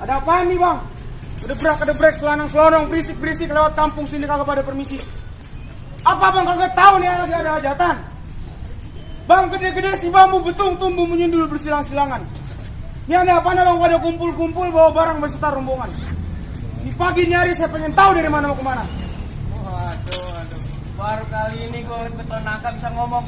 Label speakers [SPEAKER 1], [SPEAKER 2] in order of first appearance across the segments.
[SPEAKER 1] Ada apaan nih bang? Kedebrak, selanang-selonong, berisik-berisik lewat kampung sini kagak pada permisi. Apa bang kagak tahu nih ada hajatan? Bang gede-gede si bambu betung tumbuh menyundul bersilang-silangan. Ini ada apa bang pada kumpul-kumpul bawa barang beserta rombongan. Ini pagi ini hari saya pengen tahu dari mana mau kemana.
[SPEAKER 2] Waduh. Baru kali ini gue betul nangka bisa ngomong.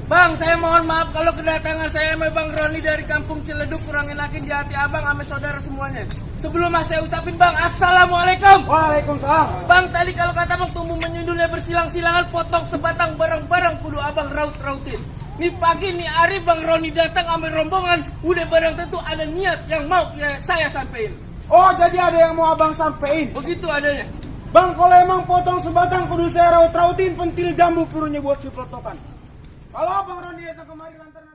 [SPEAKER 2] Bang, saya mohon maaf kalau kedatangan saya sama Bang Roni dari kampung Ciledug kurang enakin di hati abang sama saudara semuanya. Sebelum saya ucapin bang, assalamualaikum.
[SPEAKER 1] Waalaikumsalam.
[SPEAKER 2] Bang, tadi kalau kata bang tumbuh menyundulnya bersilang-silangan, potong sebatang barang-barang kudu abang raut-rautin. Nih pagi nih hari Bang Roni datang ambil rombongan, udah barang tentu ada niat yang mau saya sampein.
[SPEAKER 1] Oh jadi ada yang mau abang sampein?
[SPEAKER 2] Begitu adanya.
[SPEAKER 1] Bang kalau emang potong sebatang kudu saya raut-rautin pentil jambu purunya buat si protokan. Kalau abang Roni datang kemari lantaran